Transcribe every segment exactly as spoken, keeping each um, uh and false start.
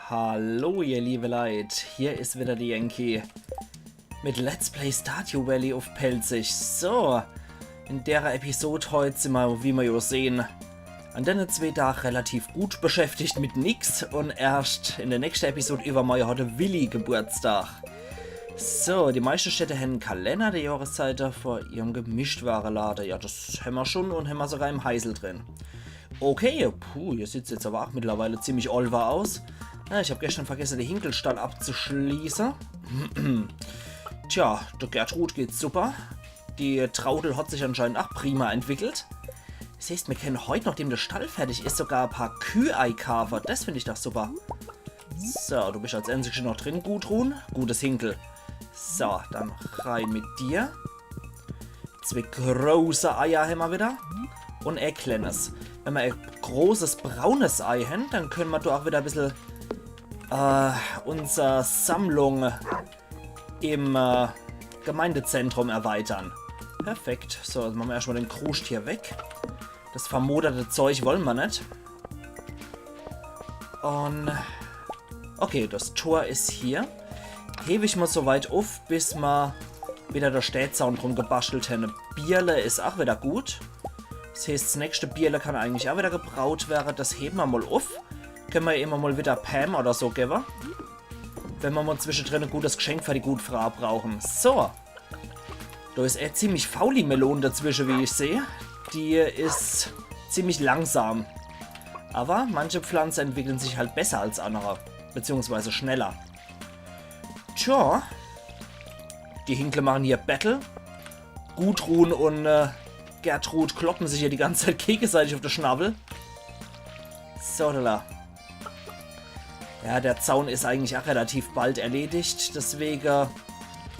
Hallo, ihr liebe Leit, hier is wieder de Yankee mit Let's Play Stardew Valley uff Pälzisch. So, in dere Episod heut sin mer, wie mer jo sehn, an denne zwee Dag relativ gut beschäftigt mit nix un erscht in de nächschte Episod iwwermorje hot de Willi Geburtstag. So, die meischte Städte hän en Kalenner, de Johreszeite vor ihrem Gemischtwarelade. Ja, das hämmer schun un hämmer sogar im Heisel drin. Okay, puh, hier sieht's jetzt awwer ach mittlerweile ziemlich olwer aus. Ja, ich hab geschtern vergesse, de Hinkelstall abzuschließe. Tja, de Gertrud geht's super. Die Traudel hot sich anscheinend ach prima entwickelt. Das heeßt, mir kenne heut, nochdem de Stall fertig is, sogar e paar Küh eikaafe. Das find ich doch super. So, du bisch als Einzigschte noch drin, Gudrun. Gutes Hinkel. So, dann rei mit dir. Zwee große Eier hämmer wieder. Un e klennes. Wenn mer e großes braunes Ei hän, dann kenne mer do ach wieder e bissel, äh, unser Sammlung im, äh, Gemeindezentrum erweitern. Perfekt. So, jetzt mache mer erschtmol den Kruscht hier weg. Das vermoderte Zeug wolle mer net. Un okay, das Tor is hier. Heb ich mol so weit uff, bis mer wieder de Städzaun drum gebastelt hän. Bierle is ach wieder gut. Das heeßt, das nächschte Bierle kann eigentlich ach wieder gebraut werre. Das hebe mer mol uff. Kenne mer immer mol wieder Pam oder so gewwe, wenn mer mol zwischedrin e gutes Geschenk für die gut Frau brauche. So. Do is e ziemlich fauli Melon dazwische, wie ich seh. Die is ziemlich langsam. Awwer manche Pflanze entwickeln sich halt besser als annere. Beziehungsweise schneller. Tja. Die Hinkle mache hier Battle. Gudrun un, äh, Gertrud kloppe sich hier die ganze Zeit gegeseitig uff de Schnawwel. So, da. Ja, de Zaun is eigentlich ach relativ bald erledigt, deswege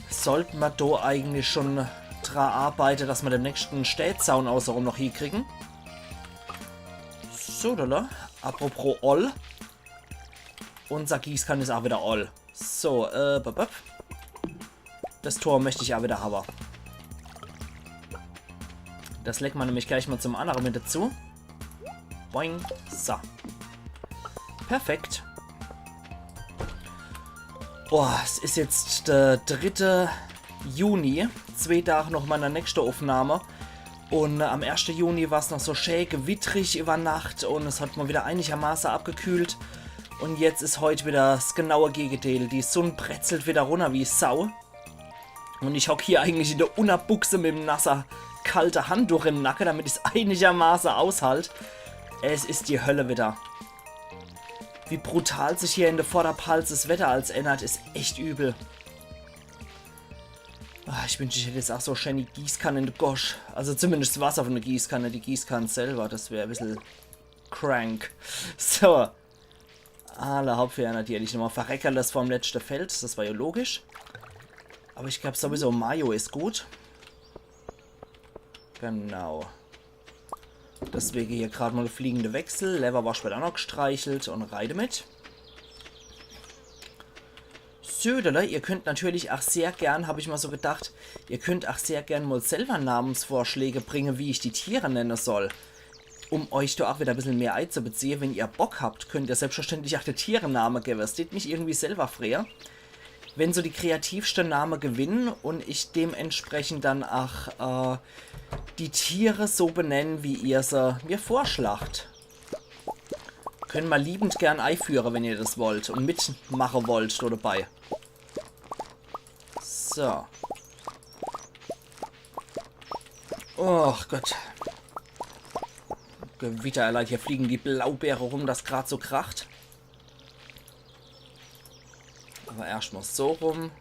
sollt mer do eigentlich schun dra arbeite, dass mer de nächschte Städzaun außerum noch hiekriege. So, da. Apropos oll. Unser Gießkann is ach wieder oll. So, äh, bap, bap. Das Tor möcht ich ach wieder hawwe. Das lege mer nämlich gleich mol zum annere mit dazu. Boing. So. Perfekt. Boah, es is jetzt de dritte Juni. Zwee Dag noch meiner nächschte Uffnahme. Un am erschte Juni war's noch so schä gewittrig iwwer Nacht un es hot mol wieder einigermaße abgekühlt. Un jetzt is heut wieder s genaue Gegedeel. Die Sunn bretzelt wieder runner wie Sau. Un ich hock hier eigentlich in de Unnerbuchse mit em nasse, kalte Handduch im Nacke, damit ich's einigermaße aushalt. Es is die Hölle wieder. Wie brutal sich hier in de Vorderpalz s Wetter als ännert, is echt übel. Ah, ich wünsch, ich hätt jetzt ach so schä die Gießkann in de Gosch. Also zumindescht s Wasser vun de Gießkann, die Gießkann selwer, das wär e bissel krank. So. Alla hopp, hier natürlich nochmol Verreckerles vorm letschte Feld, das war jo logisch. Awwer ich glaab sowieso, Mayo is gut. Genau. Deswege hier grad mol fliegende Wechsel. Lewwerworscht werd ach noch gstreichelt un rei demit. Söderle, ihr könnt natürlich ach sehr gern, hab ich mol so gedacht, ihr könnt ach sehr gern mol selwer Namensvorschläge bringe, wie ich die Tiere nenne soll. Um euch do ach wieder e bissel mehr eizubeziehe, wenn ihr Bock habt, könnt ihr selbstverständlich ach de Tiere Name gewwe. Es tät mich irgendwie selwer freie, wenn so die kreativschte Name gewinne un ich dementsprechend dann ach, äh, die Tiere so benenne, wie ihr se mir vorschlagt. Könne mer liebend gern eiführe, wenn ihr das wollt un mitmache wollt do dabei. So. Och Gott. Gewitter, Leit, hier fliege die Blaubeere rum, dass grad so kracht. Awwer erscht mol so rum.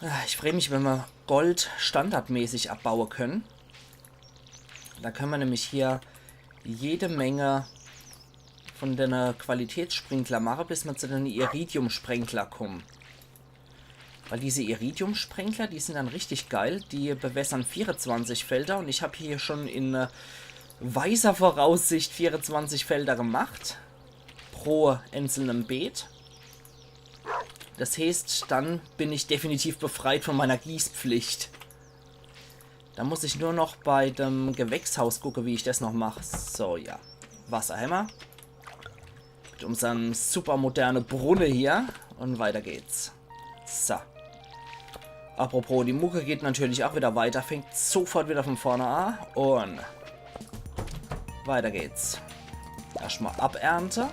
Ah, ich free mich, wenn mer Gold standardmäßig abbaue könne. Do könne mer nämlich hier jede Menge vun dene Qualitätssprinkler mache, bis mer zu dene Iridium-Sprenkler kumme. Weil diese Iridium-Sprenkler, die sin dann richtig geil. Die bewässere vierezwanzig Felder un ich hab hier schun in, äh, weiser Voraussicht vierezwanzig Felder gemacht. Pro einzelnem Beet. Das heeßt, dann bin ich definitiv befreit vun meiner Gießpflicht. Do muss ich nur noch bei dem Gewächshaus gucke, wie ich das noch mach. So, ja. Wasser hämmer. Mit unserm super moderne Brunne hier. Und weiter geht's. So. Apropos, die Mucke geht natürlich auch wieder weiter. Fängt sofort wieder von vorne an. Und weiter geht's. Erstmal abernte.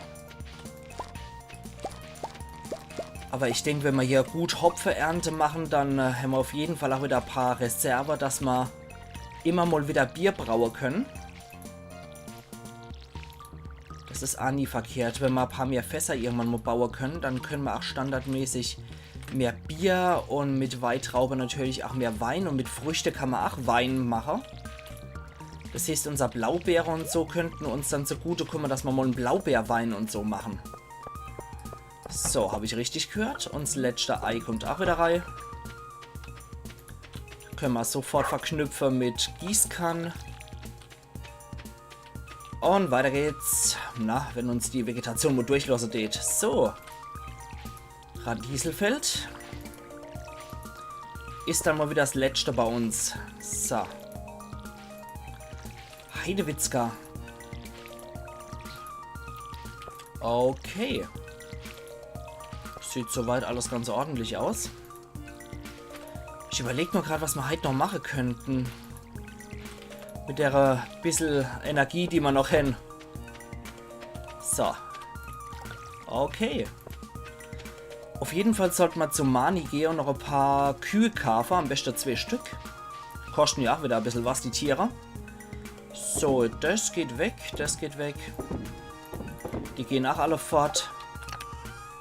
Aber ich denk, wenn ma hier gut Hopfeernte machen, dann äh, hämmer auf jeden Fall auch wieder paar Reserve, dass ma immer mal wieder Bier braue können. Das is a nie verkehrt, wenn ma paar mehr Fässer irgendwann mal baue können, dann können ma auch standardmäßig mehr Bier und mit Weintraube natürlich auch mehr Wein und mit Früchte kann ma auch Wein mache. Das heißt, unser Blaubeere und so könnten uns dann zugutekommen, dass ma mal en Blaubeerwein und so machen. So, hab ich richtig gehört? Und s letzte Ei kommt auch wieder rei. Können ma sofort verknüpfe mit Gießkann. Und weiter geht's. Na, wenn uns die Vegetation mal durchlosse tät. So. Radieselfeld. Is dann mal wieder s letzte bei uns. So. Heidewitzka. Okay. Sieht soweit alles ganz ordentlich aus. Ich überleg nur grad, was ma heit noch mache könnten. Mit der äh, bissel Energie, die ma noch hen. So. Okay. Auf jeden Fall sollt ma zu Marnie gehe und noch e paar Kühe kaafe, am beste zwee Stück. Kosten ja auch wieder e bissel was, die Tiere. So, das geht weg, das geht weg. Die gehen auch alle fort.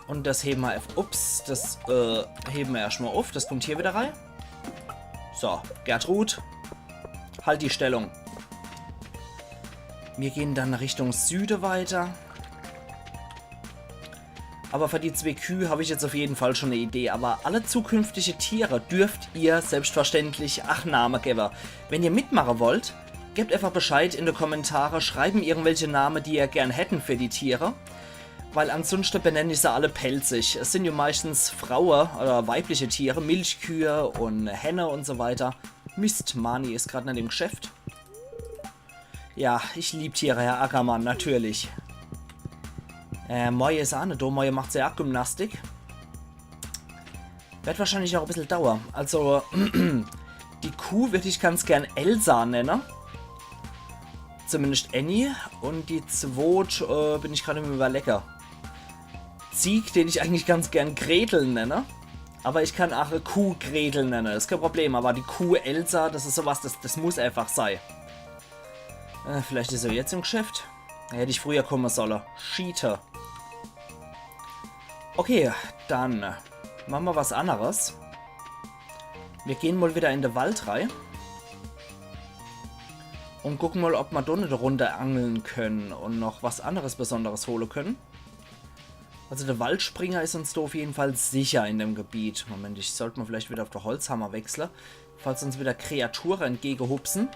Und das heben ma, ups, das äh, heben ma erstmal auf. Das kommt hier wieder rei. So, Gertrud, halt die Stellung. Wir gehen dann Richtung Süde weiter. Aber für die zwee Kühe hab ich jetzt auf jeden Fall schon e Idee. Aber alle zukünftige Tiere dürft ihr selbstverständlich ach Name gewwe. Wenn ihr mitmache wollt, gebt einfach Bescheid in de Kommentare, schreiben irgendwelche Name, die ihr gern hätten für die Tiere. Weil ansonsten benenn ich se alle pälzisch. Es sind ja meistens Fraue oder weibliche Tiere, Milchkühe und Henne und so weiter. Mist, Marnie is grad net im Geschäft. Ja, ich lieb Tiere, Herr Ackermann, natürlich. Äh, Moje is a net do, Moje macht se a Gymnastik. Werd wahrscheinlich noch e bissel dauere. Also, die Kuh würd ich ganz gern Elsa nenne. Zumindest Annie. Und die zwot äh, bin ich grad im Überlecker. Zieg, den ich eigentlich ganz gern Gretel nenne. Aber ich kann auch e Kuh Gretel nenne, is kein Problem. Aber die Kuh Elsa, das is sowas, das, das muss einfach sei. Äh, vielleicht is er jetzt im Geschäft. Da hätt ich früher komme solle. Schiete. Okay, dann mache ma was anneres. Wir gehen mal wieder in de Wald rei. Und gucken mal, ob ma do net runter angeln können und noch was anneres Besonderes hole können. Also der Waldspringer is uns do auf jeden Fall sicher in dem Gebiet. Moment, ich sollt mal vielleicht wieder auf de Holzhammer wechsle, falls uns wieder Kreature entgegehupsen.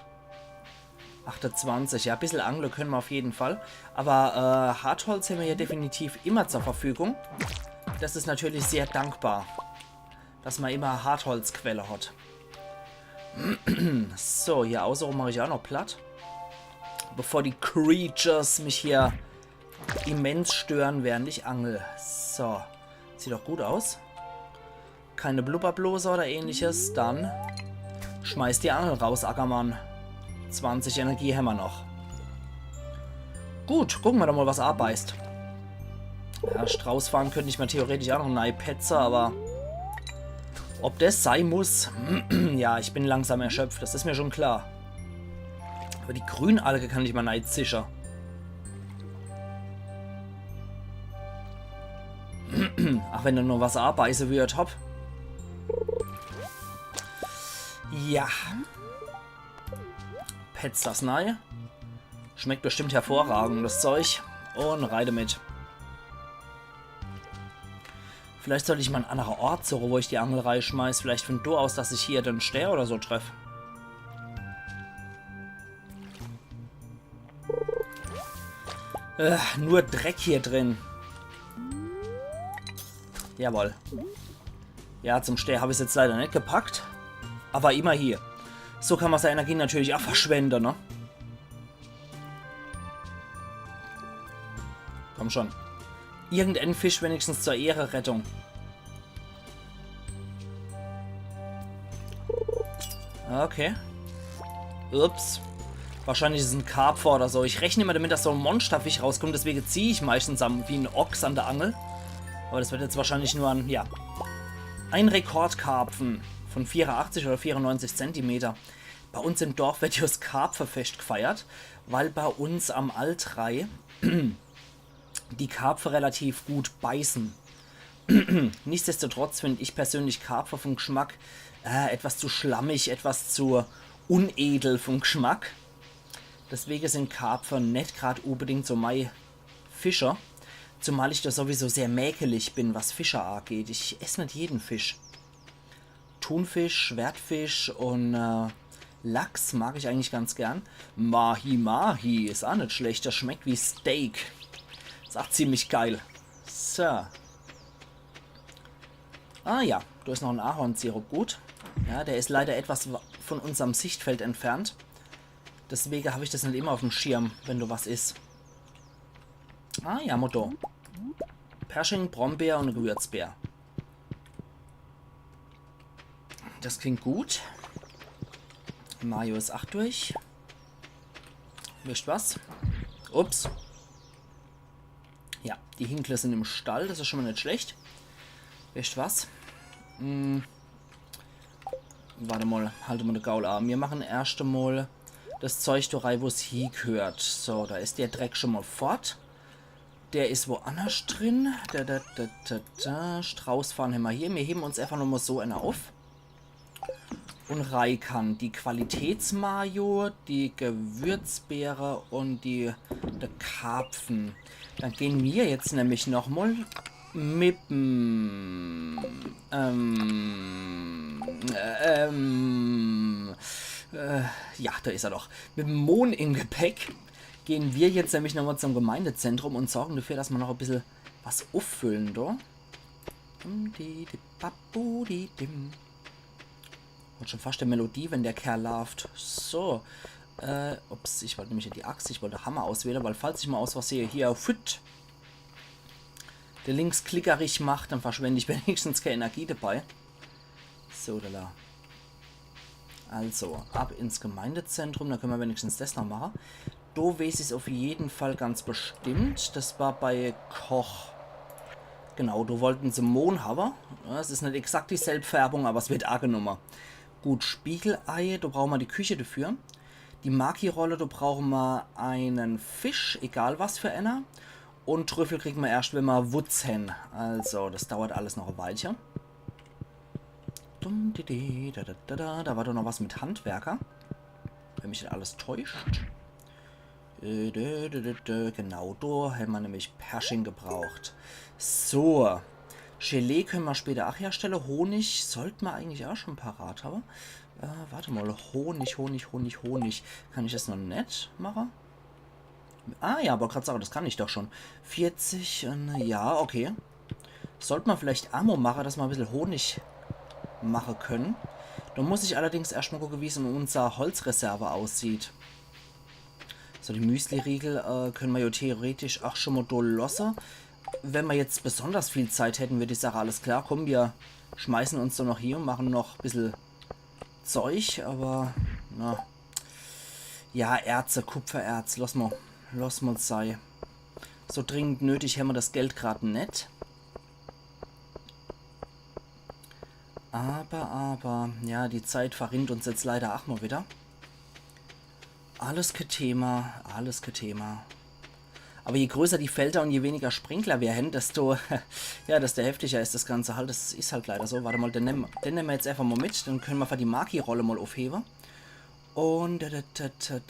Achtundzwanzig, ja, bissel angle können ma auf jeden Fall. Aber äh, Hartholz hämmer hier definitiv immer zur Verfügung. Das is natürlich sehr dankbar, dass ma immer Hartholzquelle hat. So, hier außerum mach ich auch noch platt. Bevor die Creatures mich hier immens stören, während ich angel. So, sieht doch gut aus. Keine Blubberblose oder ähnliches, dann schmeiß die Angel raus, Ackermann. Zwanzig Energie hämmer noch. Gut, gucken ma doch mal, was abeißt. Ja, Straußfarn könnt ich mir theoretisch auch noch neipetze, aber ob das sei muss, ja, ich bin langsam erschöpft, das is mir schon klar. Aber die Grünalge kann ich mal neizische. Ach, wenn er nur was abeiße würd, hopp. Ja. Petz das nei. Schmeckt bestimmt hervorragend, das Zeug. Und rei damit. Vielleicht sollt ich mal en annere Ort suche, wo ich die Angel reischmeiß. Vielleicht von do aus, dass ich hier den Stär oder so treff. Äh, nur Dreck hier drin. Jawohl. Ja, zum Stär hab ich's jetzt leider net gepackt. Aber immer hier. So kann ma sei Energie natürlich auch verschwende, ne? Komm schon. Irgendein Fisch wenigstens zur Ehrerettung. Okay. Ups. Wahrscheinlich is es en Karpfer oder so. Ich rechne immer damit, dass so en Monsterfisch rauskommt, deswege zieh ich meistens am, wie en Ochs an der Angel. Aber das wird jetzt wahrscheinlich nur en, ja. Ein Rekordkarpfen von vierundachtzig oder vierundneunzig Zentimeter. Bei uns im Dorf wird ja das Karpfefest gefeiert, weil bei uns am Altrhei die Karpfe relativ gut beißen. Nichtsdestotrotz find ich persönlich Karpfe vom Geschmack, äh, etwas zu schlammig, etwas zu unedel vom Geschmack. Deswege sind Karpfe net grad unbedingt so mei Fische. Zumal ich da sowieso sehr mäkelig bin, was Fische angeht. Ich ess net jeden Fisch. Thunfisch, Schwertfisch und, äh, Lachs mag ich eigentlich ganz gern. Mahi Mahi is auch net schlecht. Das schmeckt wie Steak. Is auch ziemlich geil. So. Ah ja, da is noch en Ahornsirup. Gut. Ja, der is leider etwas wa-, von unserem Sichtfeld entfernt. Deswege hab ich das net immer auf'm Schirm, wenn da was is. Ah ja, Motto. Persching, Brombeer und Gewürzbeer. Das klingt gut. Mayo is auch durch. Wisst was? Ups. Ja, die Hinkle sind im Stall, das is schon mal net schlecht. Wisst was? Hm. Warte mal, halt mal de Gaul an. Wir machen erst einmal das Zeug da rein, wo's hingehört. So, da is der Dreck schon mal fort. Der is woanders drin. Da, da, da, da, da. Straußfarn hämmer hier. Wir heben uns einfach nochmal so einer auf. Und rei kann die Qualitätsmayo, die Gewürzbeere und die, der Karpfen. Dann gehen wir jetzt nämlich nochmal mit dem, ähm, äh, ähm, äh, ja, da is er doch. Mit dem Mohn im Gepäck gehen wir jetzt nämlich nochmal zum Gemeindezentrum und sorgen dafür, dass wir noch ein bisschen was auffüllen, da. Dum di di babu di dim. Und schon fast die Melodie, wenn der Kerl lauft. So. Äh, ups, ich wollte nämlich die Axt, ich wollte Hammer auswählen, weil falls ich mal aus Versehen hier fit der Linksklickerich macht, dann verschwende ich wenigstens keine Energie dabei. So, da, da. Also, ab ins Gemeindezentrum, da können wir wenigstens das noch machen. Do weiß ich's auf jeden Fall ganz bestimmt. Das war bei Koch. Genau, do wollten sie Mohn haben. Ja, es is net exakt dieselbe Färbung, aber es wird angenommen. Gut, Spiegelei, do brauchen wir die Küche dafür. Die Maki-Rolle, do brauchen wir einen Fisch, egal was für einer. Und Trüffel kriegen wir erst, wenn wir Wutz hän. Also, das dauert alles noch ein Weilchen. Dum, di, di, da, da, da, da. Da war doch noch was mit Handwerker. Wenn mich nicht alles täuscht. Äh, dö, dö, dö, dö. Genau, da hätten wir nämlich Persching gebraucht. So. Gelee können wir später auch herstellen. Honig sollten wir eigentlich auch schon parat haben. Äh, warte mal. Honig, Honig, Honig, Honig. Kann ich das noch net machen? Ah ja, aber grad sagen, das kann ich doch schon. Vierzig, äh, ja, okay. Sollt man vielleicht Ammo machen, dass wir ein bisschen Honig machen können. Da muss ich allerdings erst mal gucken, wie es in unserer Holzreserve aussieht. So, die Müsli-Riegel, äh, können wir ja theoretisch auch schon mal do lassen. Wenn wir jetzt besonders viel Zeit hätten, würde ich sagen, alles klar, komm, wir schmeißen uns da noch hier und machen noch ein bisschen Zeug, aber, na. Ja, Erze, Kupfererz, lass mal, lass mal sei. So dringend nötig hämmer das Geld grad net. Aber, aber, ja, die Zeit verrinnt uns jetzt leider auch mal wieder. Alles kein Thema, alles kein Thema. Aber je größer die Felder und je weniger Sprinkler wir hän, desto, ja, desto heftiger is das Ganze halt. Das is halt leider so. Warte mal, den nehmen, den nehmen wir jetzt einfach mal mit. Den können wir für die Maki-Rolle mal aufheben. Und, ta, ta,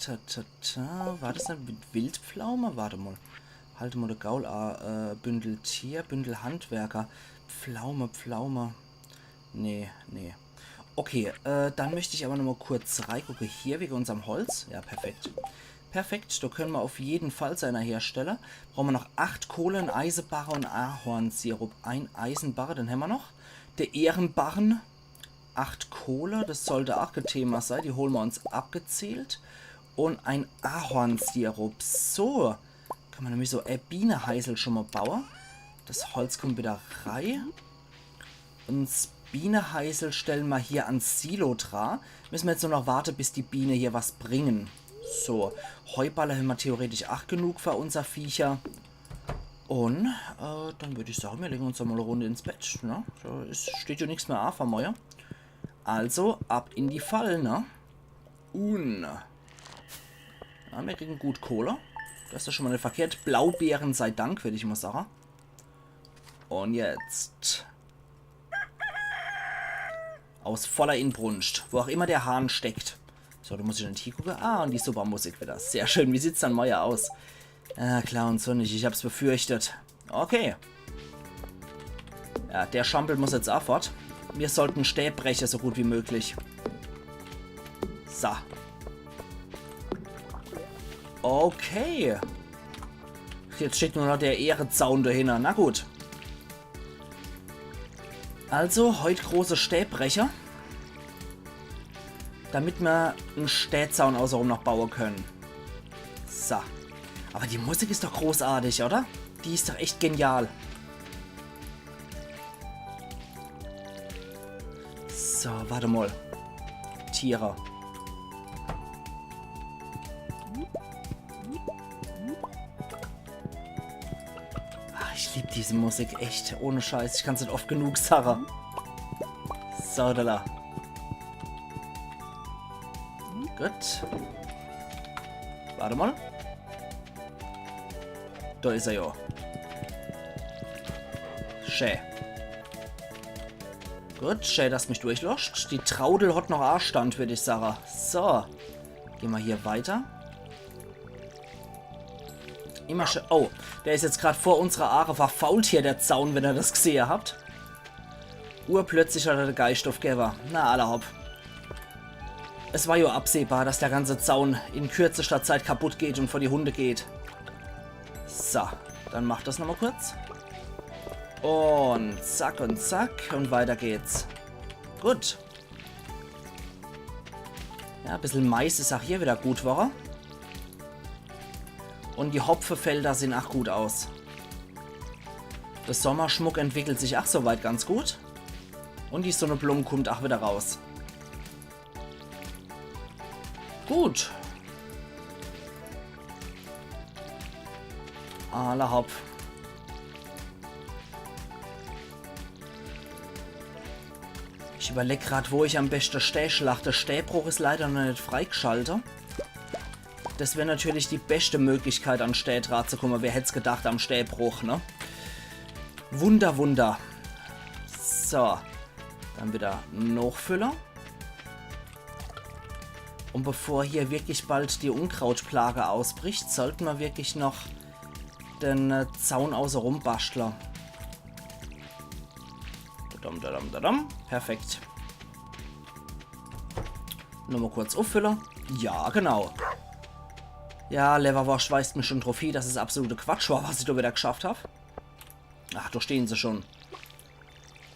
ta, war das net mit Wildpflaume? Warte mal. Halt mal de Gaul an, äh, Bündel Tier, Bündel Handwerker. Pflaume, Pflaume. Nee, nee. Okay, äh, dann möchte ich aber noch mal kurz reigucke. Hier wegen unserem Holz. Ja, perfekt. Perfekt, da können wir auf jeden Fall so einer herstellen. Brauchen wir noch acht Kohle, ein Eisenbarre und Ahornsirup. Ein Eisenbarre, den hämmer noch. Der Ehrenbarren, acht Kohle, das sollte auch kein Thema sein. Die holen wir uns abgezählt. Und ein Ahornsirup. So, kann man nämlich so, äh, Bienenhaisel schon mal bauen. Das Holz kommt wieder rei. Un s Bieneheisel stelle ma hier ans Silo dra. Misse ma jetzt nur noch warte, bis die Biene hier was bringe. So, Heuballe hämmer theoretisch ach genug für unser Viecher. Un, äh, dann würd ich sage, mir lege uns doch mal e Runde ins Bett, ne? Do is, steht jo nix mehr a für morje. Also, ab in die Fall, ne? Un. Ja, mir kriegen gut Kohle. Das is jo schon mal net verkehrt. Blaubeere sei Dank, würd ich mal sage. Un jetzt. Aus voller Inbrunst, wo auch immer der Hahn steckt. So, do muss ich net hiegucke. Ah, un die super Musik wieder. Sehr schön. Wie sieht's dann morje aus? Ah, klar un sonnig. Ich hab's befürchtet. Okay. Ja, der Schampel muss jetzt a fort. Mir sollten Stää breche, so gut wie möglich. So. Okay. Jetzt steht nur noch der Ehrezaun dahinter. Na gut. Also, heut große Stääbrecher. Damit mer en Stääzaun außerum noch baue können. So. Aber die Musik is doch großartig, oder? Die is doch echt genial. So, warte mal. Tiere. Ah, ich lieb diese Musik, echt. Ohne Scheiß, ich kann's net oft genug sage. So, do. Gut. Warte mal. Do is er jo. Schä. Gut, schä, dass mich durchloscht. Die Traudel hat noch Astand, würd ich sage. So. Geh ma hier weiter. Immer schä. Oh, der is jetzt grad vor unsere Aache verfault hier, der Zaun, wenn er das gsehe habt. Urplötzlich hat er de Geischt uffgewwe. Na, alla hopp. Es war jo absehbar, dass der ganze Zaun in kürzester Zeit kaputt geht un vor die Hunde geht. So, dann macht das nochmal kurz. Un zack un zack un weiter geht's. Gut. Ja, e bissel Mais is auch hier wieder gut worre. Un die Hopfefelder sehn auch gut aus. De Sommerschmuck entwickelt sich auch soweit ganz gut. Un die Sonneblum kummt auch wieder raus. Gut. Alla hopp. Ich überleg grad, wo ich am beste Stää schlacht. De Stääbruch is leider noch net freigschalte. Das wär natürlich die beste Möglichkeit, an Stää dra zu kumme. Wer hätt's gedacht, am Stääbruch, ne? Wunder, Wunder. So. Dann wieder nochfülle. Un bevor hier wirklich bald die Unkrautplage ausbricht, sollte ma wirklich noch den, äh, Zaun außerum baschtle. Dadam, dadam, dadam. Perfekt. Nochmal kurz uffülle. Ja, genau. Ja, Lewwerworscht weist mich schon druff hie, dass es absolute Quatsch war, was ich do wieder gschafft hab. Ach, do stehen se schon.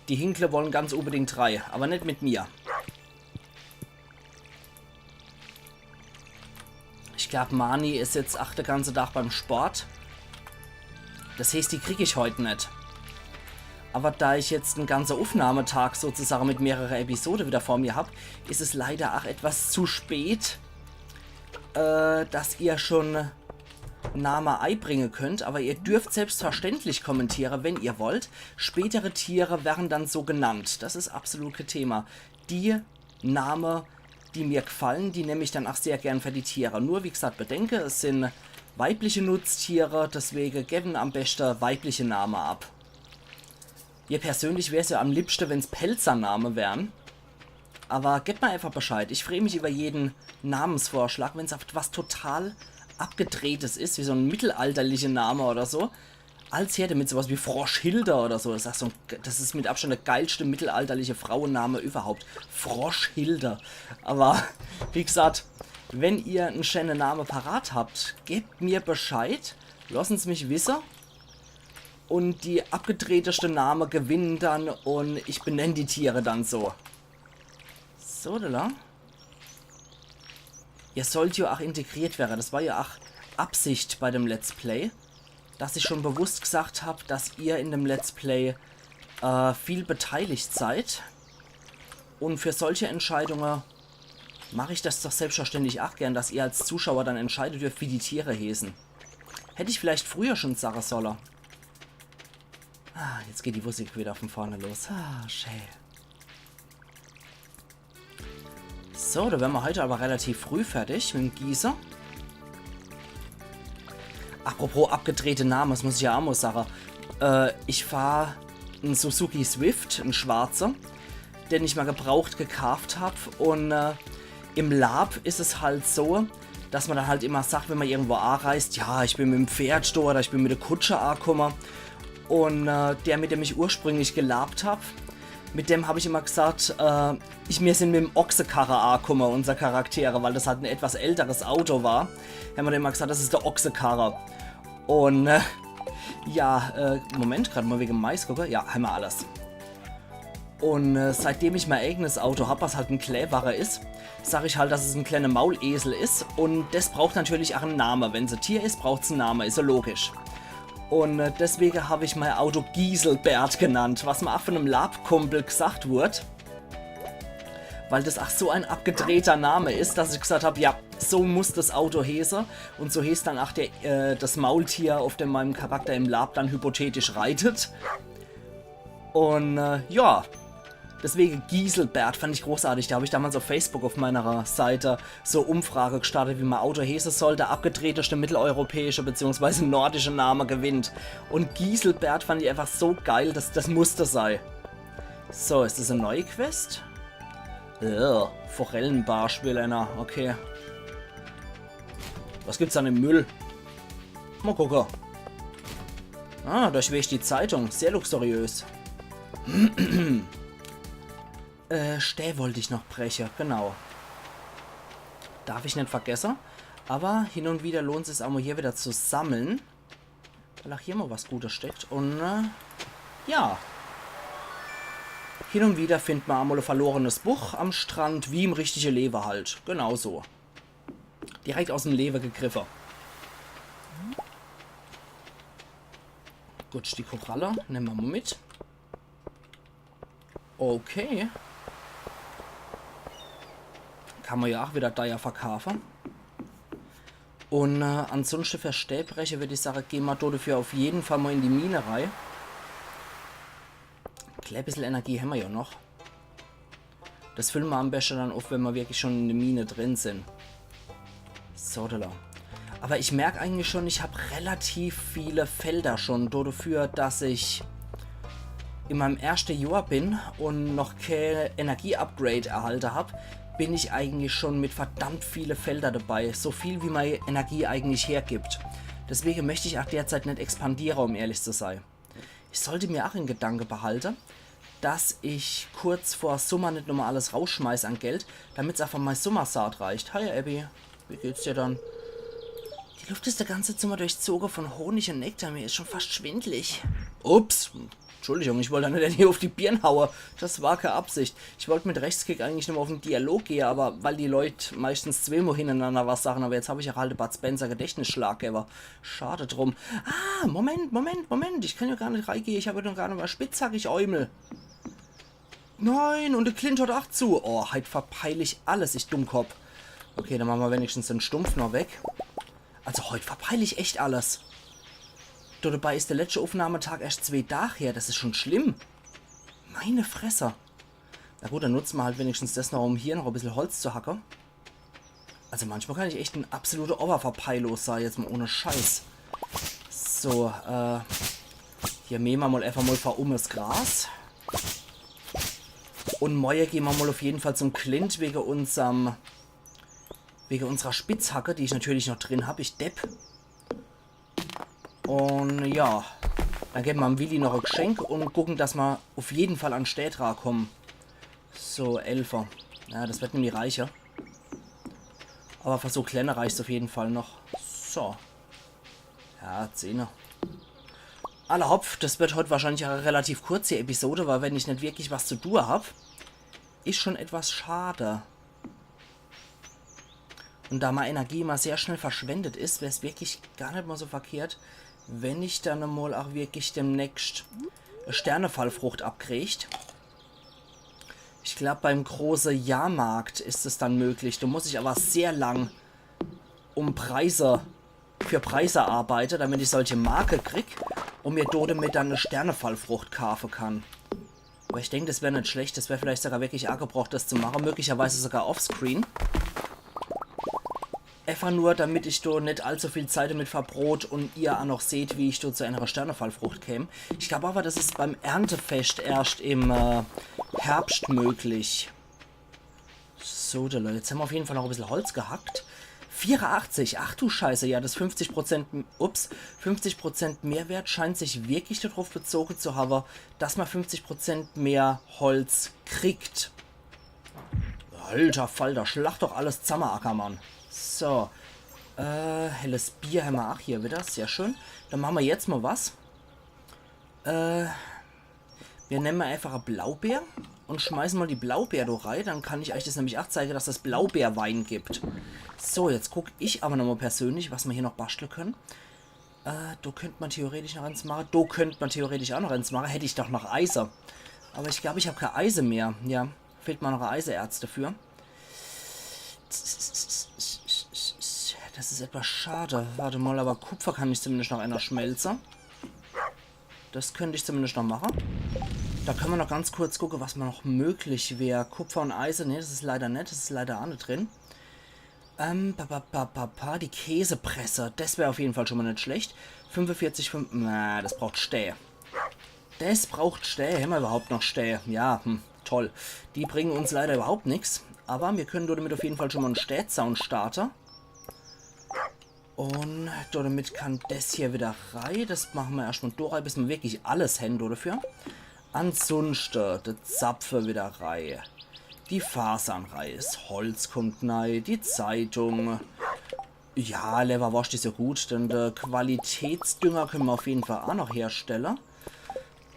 Die Hinkle wollen ganz unbedingt rei, aber net mit mir. Ich glaub, Marnie is jetzt ach de ganze Tag beim Sport. Das heeßt, die krieg ich heut net. Aber da ich jetzt en ganze Uffnahmetag sozusagen mit mehrere Episode wieder vor mir hab, is es leider ach etwas zu spät, äh, dass ihr schon Name eibringe könnt. Aber ihr dürft selbstverständlich kommentiere, wenn ihr wollt. Spätere Tiere wären dann so genannt. Das is absolut kee Thema. Die Name, die mir gfallen, die nemm ich dann ach sehr gern für die Tiere. Nur, wie gesagt, bedenke, es sin weibliche Nutztiere, deswege gewen am beste weibliche Name ab. Mir persönlich wär's ja am liebste, wenn's Pälzername wären. Aber gebt mir einfach Bescheid. Ich free mich über jeden Namensvorschlag, wenn's auf was total Abgedrehtes is, wie so en mittelalterliche Name oder so. Als her damit, sowas wie Froschhilde oder so. Das is, so en, das is mit Abstand der geilste mittelalterliche Frauenname überhaupt. Froschhilde. Aber wie gesagt, wenn ihr en schäne Name parat habt, gebt mir Bescheid. Lossen's mich wisse. Un die abgedrehteste Name gewinnen dann un ich benenn die Tiere dann so. So, da. Ihr sollt jo ach integriert wäre. Das war jo ach Absicht bei dem Let's Play. dass ich schon bewusst gesagt hab, dass ihr in dem Let's Play äh, viel beteiligt seid. Und für solche Entscheidungen mache ich das doch selbstverständlich auch gern, dass ihr als Zuschauer dann entscheiden dürft, wie die Tiere heeßen. Hätt ich vielleicht früher schon sagen sollen. Ah, jetzt geht die Musik wieder von vorne los. Ah, schön. So, da wären wir heute aber relativ früh fertig mit dem Gieße. Apropos abgedrehte Name, das muss ich ja auch mal sagen. Äh, ich fahr en Suzuki Swift, en schwarze, den ich mal gebraucht gekauft hab. Und äh, im Lab ist es halt so, dass man dann halt immer sagt, wenn man irgendwo anreist, ja, ich bin mit dem Pferd da oder ich bin mit der Kutsche angekommen. Und äh, der, mit dem ich ursprünglich gelabt hab, mit dem hab ich immer gesagt, äh, ich, mir sind mit dem Ochsekarre angekommen, unsere Charaktere, weil das halt ein etwas älteres Auto war. Haben wir dann immer gesagt, das ist der Ochsekarre. Und äh, ja, äh, Moment, gerade mal wegen Mais gucke. Ja, haben wir alles. Und äh, seitdem ich mein eigenes Auto hab, was halt en Kläwache is, sag ich halt, dass es en kleiner Maulesel is. Und das braucht natürlich auch en Name. Wenn's e Tier is, braucht's en Name. Is ja logisch. Und äh, deswegen hab ich mein Auto Giselbert genannt, was mir auch von em Lab-Kumpel gesagt wurd. Weil das auch so ein abgedrehter Name is, dass ich gesagt hab, ja, so muss das Auto heeße. Und so heeßt dann auch der, äh, das Maultier, auf dem mein Charakter im Lab dann hypothetisch reitet. Und äh, ja, deswegen Giselbert fand ich großartig. Da hab ich damals auf Facebook auf meiner Seite so Umfrage gestartet, wie mein Auto heeße soll. Der abgedrehteste mitteleuropäische beziehungsweise nordische Name gewinnt. Und Giselbert fand ich einfach so geil, dass das musste sei. So, is das e neue Quest? Ja, Forellenbarsch will einer. Okay. Was gibt's an dem Müll? Mal gucke. Ah, da schwebt die Zeitung. Sehr luxuriös. Äh, Stää wollt ich noch breche, genau. Darf ich net vergesse. Aber hin und wieder lohnt sich's auch mal hier wieder zu sammeln. Weil auch hier mal was Gutes steckt. Und, äh, ja. Hin und wieder findet man auch mal e verlorenes Buch am Strand, wie im richtige Lewe halt. Genau so. Direkt aus dem Lewe gegriffe. Gut, die Koralle nemme mer mal mit. Okay. Kann man ja auch wieder teuer verkaufen. Und äh, ansonsten für Stäbrecher würde ich sagen, gehen wir dafür auf jeden Fall mal in die Mine rein. Klar, e bissel Energie haben wir ja noch. Das füllen wir am besten dann auf, wenn wir wirklich schon in der Mine drin sind. So, da. Aber ich merke eigentlich schon, ich habe relativ viele Felder schon dafür, dass ich in meinem ersten Jahr bin und noch kein Energie-Upgrade erhalten habe, bin ich eigentlich schon mit verdammt viele Felder dabei. So viel, wie meine Energie eigentlich hergibt. Deswegen möchte ich auch derzeit nicht expandieren, um ehrlich zu sein. Ich sollte mir auch in Gedanken behalten, dass ich kurz vor Sommer nicht nochmal alles rausschmeiß an Geld, damit's auch für meine Sommersaat reicht. Hi, Abby. Wie geht's dir dann? Die Luft ist das ganze Zimmer durchzogen von Honig und Nektar. Mir ist schon fast schwindlig. Ups. Entschuldigung, ich wollte nicht dir auf die Birn haue. Das war keine Absicht. Ich wollte mit Rechtsklick eigentlich nochmal auf den Dialog gehen, aber weil die Leute meistens zweimal hintereinander was sagen, aber jetzt habe ich ja halt Bud Spencer Gedächtnisschlag, aber schade drum. Ah, Moment, Moment, Moment. Ich kann ja gar nicht reingehen. Ich habe ja noch gar nicht mal Spitzhack, ich Eumel. Nein, und der Clint hat auch zu. Oh, heute verpeil ich alles, ich Dummkopf. Okay, dann machen wir wenigstens den Stumpf noch weg. Also heute verpeil ich echt alles. Du, dabei ist der letzte Aufnahmetag erst zwei Tage her. Das ist schon schlimm. Meine Fresse. Na gut, dann nutzen wir halt wenigstens das noch, um hier noch ein bisschen Holz zu hacken. Also manchmal kann ich echt ein absoluter Oberverpeiler sein, jetzt mal ohne Scheiß. So, äh, hier mähen wir mal einfach mal verummes Gras. Und morgen gehen wir mal auf jeden Fall zum Clint wegen unserem, wegen unserer Spitzhacke, die ich natürlich noch drin hab, ich Depp. Und ja, dann geben wir dem Willi noch ein Geschenk und gucken, dass wir auf jeden Fall an Städra kommen. So, Elfer. Ja, das wird nämlich reicher. Aber für so kleine reicht's auf jeden Fall noch. So. Ja, Zehner. Alla hopp, das wird heute wahrscheinlich auch eine relativ kurze Episode, weil wenn ich nicht wirklich was zu tun hab, ist schon etwas schade. Und da meine Energie immer sehr schnell verschwendet ist, wär's wirklich gar nicht mal so verkehrt, Wenn ich dann mol ach wirklich demnächst e Sternefallfrucht abkriegt. Ich glaub, beim große Jahrmarkt is es dann möglich. Do muss ich aber sehr lang um Preise, für Preise arbeite, damit ich solche Marke krieg und mir do damit dann e Sternefallfrucht kaafe kann. Aber ich denk, das wär net schlecht. Das wär vielleicht sogar wirklich agebrocht, das zu mache. Möglicherweise sogar offscreen. Einfach nur, damit ich do net allzu viel Zeit damit verbrot und ihr ach noch seht, wie ich do zu einer Sternefallfrucht käm. Ich glaub aber, das is beim Erntefest erscht im äh, Herbscht möglich. So, do, Leute, jetzt hämmer auf jeden Fall noch e bissel Holz gehackt. Vierundachtzig, ach du Scheiße, ja, das fünfzig Prozent, ups, fünfzig Prozent Mehrwert scheint sich wirklich darauf bezogen zu haben, dass man fünfzig Prozent mehr Holz kriegt. Alter Falter, schlag doch alles zamme, Ackermann. So. Äh, helles Bier hämmer ach hier wieder, sehr schön. Dann mache mer jetzt mol was. Äh, mir nemme einfach e Blaubeer und schmeiße mol die Blaubeer do rei. Dann kann ich euch das nämlich ach zeige, dass das Blaubeerwein gibt. So, jetzt guck ich aber nochmol persönlich, was mer hier noch baschtle können. Äh, do könnt mer theoretisch noch eins mache. Do könnt mer theoretisch ach noch eins mache. Hätt ich doch noch Eise. Aber ich glaub, ich hab kei Eise mehr. Ja, fehlt mer noch Eiseerz dafür. Das is etwas schade. Warte mol, aber Kupfer kann ich zumindest noch einer schmelze. Das könnt ich zumindest noch mache. Do könne mer noch ganz kurz gucke, was mer noch möglich wär. Kupfer und Eise, nee, das is leider net. Das is leider ach net drin. Ähm, pa, pa, pa, pa, pa, die Käsepresse. Das wär auf jeden Fall schon mol net schlecht. Fünfundvierzig, fünf, na, das braucht Stä. Das braucht Stä. Hämmer überhaupt noch Stä? Ja, hm, toll. Die bringen uns leider überhaupt nix. Aber mir können damit auf jeden Fall schon mol en Stäzaun starte. Und damit kann das hier wieder rei. Das mache mer erscht mol do rei, bis mer wirklich alles hän do dafür. Ansunschte, de Zapfe wieder rei. Die Fasern rei, es Holz kommt nei, die Zeitung. Ja, Lewwerworscht is ja gut, denn de Qualitätsdünger könne mer auf jeden Fall ach noch herstelle.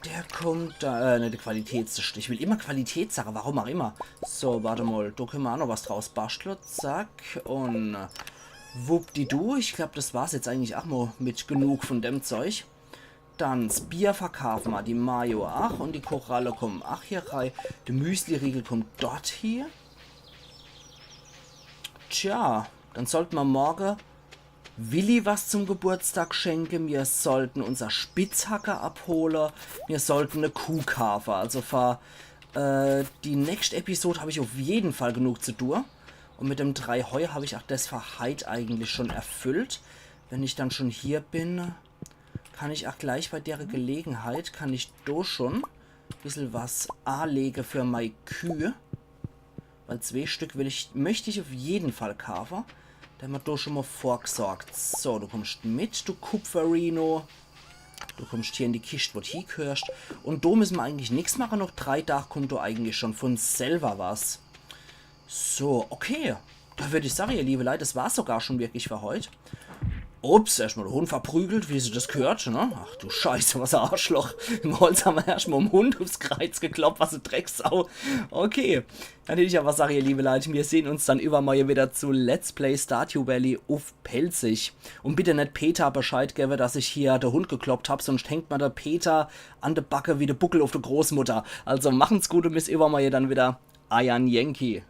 Der kommt da, äh, ne, de Qualitäts-, ich will immer Qualität sage, warum ach immer. So, warte mol, do könne mer ach noch was draus baschtle. Zack, und wuppdidu. Ich glaub, das war's jetzt eigentlich ach mol mit genug von dem Zeug. Dann s Bier verkaafe mer, die Mayo ach und die Koralle kommen ach hier rei. De Müsliriegel kommt dort hier. Tja, dann sollte mer morge Willi was zum Geburtstag schenke. Mir sollten unser Spitzhacke abhole. Mir sollten e Kuh kaafe. Also für äh, die nächst Episode hab ich auf jeden Fall genug zu tue. Und mit dem drei Heu hab ich ach das für heit eigentlich schon erfüllt. Wenn ich dann schon hier bin, kann ich ach gleich bei dere Gelegenheit, kann ich do schon bissel was alege für mei Küh. Weil zwee Stück will ich, möcht ich auf jeden Fall kaafe. Do hämmer do schon mol vorgesorgt. So, du kommst mit, du Kupferino. Du kommst hier in die Kischt, wo du hiegehörscht. Und do müsse mer eigentlich nix mache. Noch drei Tag kommt do eigentlich schon von selber was. So, okay. Do würd ich sage, ihr liebe Leit, das war's sogar schon wirklich für heut. Ups, erscht mol de Hund verprügelt, wie sich das gehört, ne? Ach du Scheiße, was e Arschloch. Im Holz hämmer erscht mol em Hund ufs Kreiz gekloppt, was e Drecksau. Okay. Dann hätt ich aber sage, ihr liebe Leit, mir sehn uns dann übermorge wieder zu Let's Play Stardew Valley uff Pälzisch. Und bitte net Peter Bescheid gewwe, dass ich hier de Hund gekloppt hab, sonst hängt mer de Peter an de Backe wie de Buckel uff de Großmutter. Also machen's gut und bis übermorge dann wieder. Eiern Yankee.